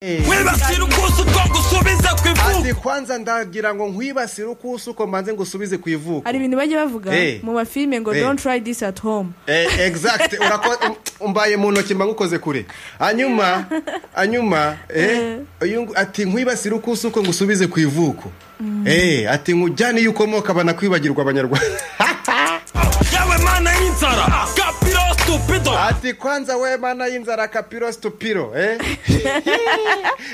Wibasira ukusi uko ngusubize ku ivuko. Ati kwanza ndagira ngo nkwibasire ukusi uko mbanze ngusubize ku ivuko. Hari ibintu bajya bavuga mu mafilme ngo don't try this at home. Exact, umbaye mu ntoki mba ngukoze kure. Hanyuma ati nkwibasire ukusi uko ngusubize ku ivuko. Ati nkujyane iyo ukomoka banakwibagirwa abanyarwanda. Yawe mana y'inzara kapiro stupido. Ati kwanza we mana y'inzara kapiro stupiro.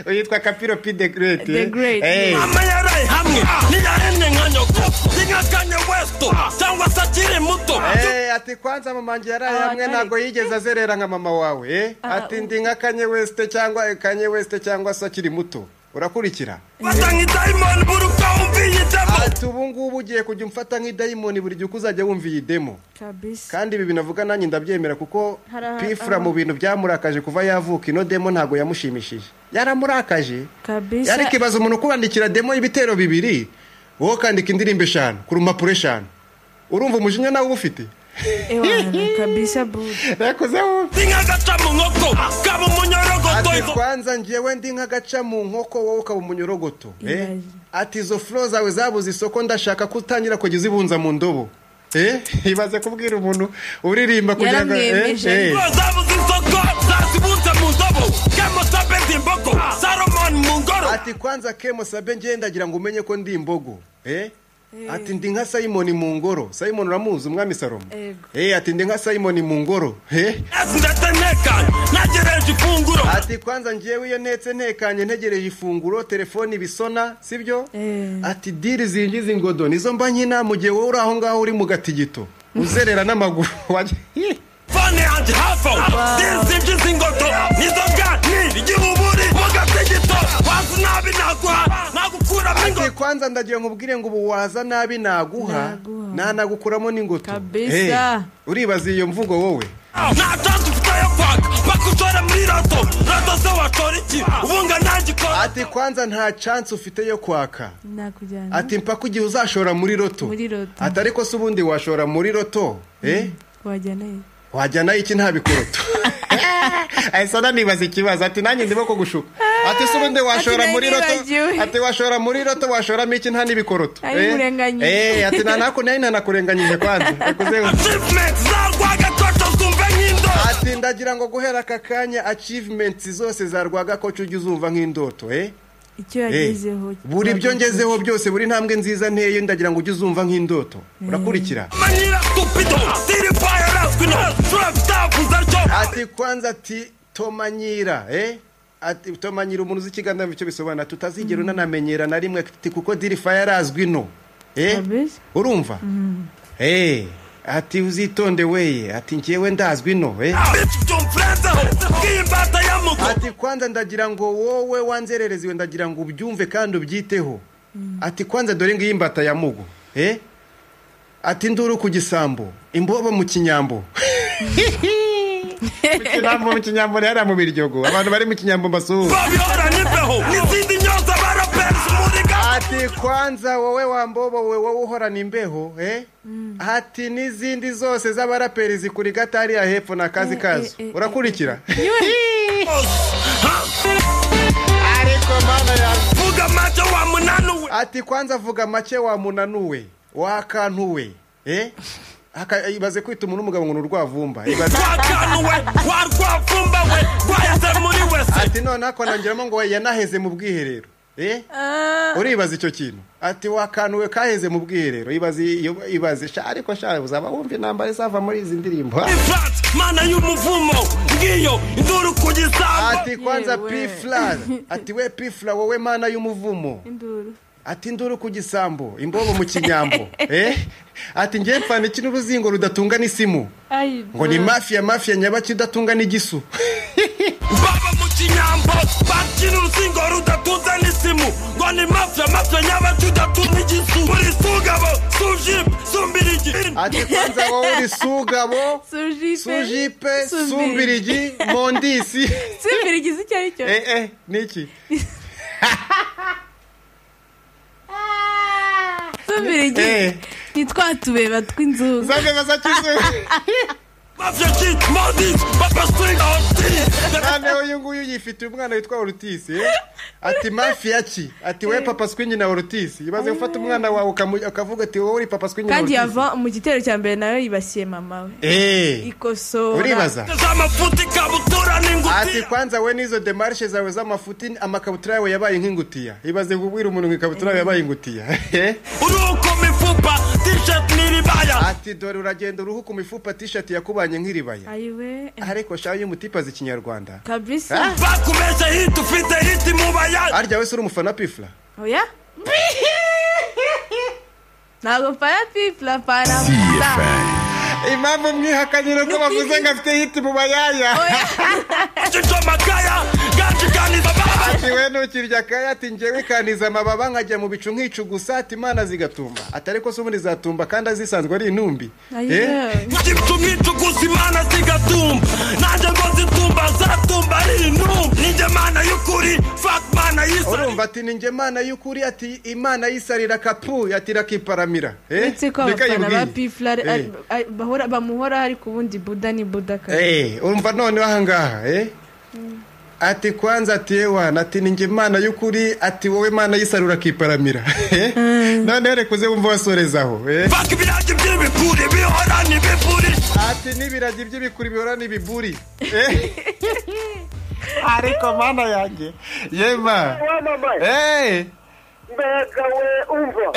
Uyitwa Kapiro P the Great. The Great. Mama yaraye hamwe niyaremye nka nyoko nka West cyangwa se akiri muto. Ati kwanza mama wanjye yaraye hamwe ntago yigeze azerera nka mama wawe. Ati ndi nka Kanye West cyangwa Kanye West cyangwa se akiri muto. Urakurikira? Ati ubu ngubu ugiye kujya umfata nk'idayimoni buri gihe uzajya wumva iyi demo. Kandi ibi binavuga nanjye ndabyemera kuko Pfla mu bintu byamurakaje kuva yavuka ino demo ntago yamushimishije. Yaramurakaje. Yari kibaza umuntu kubandikira demo y'ibitero bibiri wowe kandika indirimbo 5 ku rupapuro 5. Urumva umujinya nawe ufite? Kabisa bu. Yakoze wumva. Nk'agaca mu nkoko kaba umunyorogoto. Ati kwanza njyewe ndi nk'agaca mu nkoko wowe ukaba umunyorogoto. Ati izo flow zawe zabuze isoko ndashaka ko utangira kujya uzibunza mu ndobo. Ibaze kubwira umuntu uririmba kugira ngo zabuze isoko zazibunza mu ndobo. Kemo Sabe ndi imbogo Salomon mu ngoro. Ati kwanza Kemo Sabe njye ndagira ngo umenye ko ndi imbogo. Ati ndi nka Simon mu ngoro. Simon uramuzi umwami Salomo. Ati ndi nka Simon mu ngoro. Ati kwanza njyewe iyo ntetse ntekanye ntegereje ifunguro telefone ibisona sibyo? Ati deal zinjiza ingodo nizo mba nkina mu gihe wowe uri aho ngaho uri mu gatigito uzerera n'amaguru. Phone yanjye hafi deal zinjiza ingodo nizo bwa ni igihuburi mu gatigito waza nabi naguha nagukuramo ingoto. Ati kwanza ndagiye nkubwire ngo ubu waza nabi naguha nanagukuramo n'ingoto. Kabisa. Uribaza iyo mvugo wowe? Ati kwanza nta chance ufite yo kwaka. Ati mpaka ugiye uzashora muri roto. Ati ariko se ubundi washora muri roto? Wajyana iki nta bikoroto. Ahise nibaza ikibazo ati nanjye ndimo kugushuka. Ati se ubundi washora muri roto? Ati washora muri roto washoramo iki nta n'ibikoroto. Ati nanako nari nanakurenganyije kwanza. Ati ndagira ngo guhera aka kanya achievements zose za Rwagakoco ujye uzumva nk'indoto. Icyo yagezeho buri byo ngezeho byose buri ntambwe nziza nteye ndagira ngo ujye uzumva nk'indoto. Urakurikira? Ati kwanza ati tomanyira ati tomanyira umuntu uzi ikiganda icyo bisobanura tutazigera unanamenyera na rimwe ati kuko Dirifa yarazwi no. Urumva? Ati uzitonde weye ati njyewe ndazwi no. Ati kwanza ndagira ngo wowe wanzerereziwe ndagira ngo ubyumve kandi ubyiteho. Ati kwanza dore ngiyi imbata ya mugo. Ati induru ku gisambo imbobo mu kinyambo. Mu kinyambo yari mu biryogo abantu bari mu kinyambo mbasuhuza. Ati kwanza wowe wambobo wewe uhorana imbeho ati n'izindi zose z'abaraperi zikuri gatari ya hepfo na kazi kazo. Urakurikira? Ariko mana ya vuga make wa munanuwe. Ati kwanza vuga make wa munanuwe wakantuwe. Ibaze kwita umuntu umugabo ngo urwavumba. Wakantuwe warwavumba we rwaheze muri wese. Ati none ako nangeramo ngo yanaheze mu bwiherero. Uribaza icyo kintu? Ati wakanuwe kaheze mu bwiherero. Ibaze sha ariko sha uzaba wumva intambara izava muri izi ndirimbo. Mana y'umuvumo ngiyo induru ku gisambo. Ati kwanza Pfla ati we Pfla wowe mana y'umuvumo induru. Ati induru ku gisambo imbobo mu kinyambo. Ati ngiye mfana iki n'uruzingo rudatunga n'isimu. Ngo ni mafia mafia nyabaki udatunga n'igisu. Baba mu kinyambo bakina uruzingo rudatunze n'isimu. Ngo ni mafia mafia nyabaki udatunga n'igisu. Uri sugabo sujipe sumbirigi. Ati kwanza wowe uri sugabo sujipe sumbirigi mondisi. Sumbirigi si cyo aricyo. Niki? Sumbirigi. Ni twa tubeba tw'inzuzi. Zabeba za kizungu. Noneho uyu nguyu yifitiye umwana witwa Ortiz, ati mafia ki, ati we Papa Swing na Ortiz. Ibaze gufata umwana wawe ukavuga ati wowe uri Papa Swing na Ortiz. Kandi yava mu gitero cya mbere nawe yibasiye mama we. Ikosora. Uribaza? Ati kwanza we nizo demarche zawe z'amafuti, amakabutura yawe yabaye nk'ingutiya. Ibaze kubwira umuntu ngo ikabutura yawe yabaye ingutiya. Uruko mifupa t-shirt n'iribaya. Ati dore uragenda uruhu ku mifupa t-shirt yakubanye nk'iribaya. Ayiwe. Ariko shayo y'umutipa z'ikinyarwanda. Kabisa. Bakumeze hit ufite hit mu bayaya. Arya wese uri umufana Pifla? Oya. Ntabwo mfana Pifla, mfana. Impamvu mwihakanye nuko bavuze ngo afite hit mu bayaya. Ati we ntukirya kaya, ati njyewe kaniza amababa nkajya mu bicu nkicu gusa, ati Imana zigatumba. Ati ariko se ubundi zatumba kandi azisanzwe ari intumbi. Urumva ati ni njye Mana y'ukuri, ati Imana yisarira kapu, ati rakiparamira. Uretse ko abafana ba Pifla bahora bamuhora ariko ubundi Buda ni Buda kandi. Urumva none ahangaha Ati kwanza ati ewana, ati ninjye Imana y'ukuri, ati wowe Mana yisarura kiparamira. None rekuze wumva wasorezaho. Ati n'ibiragi by'ibikuri bihora n'ibiburi. Ariko Mana yanjye. Yema. Mbega we umva.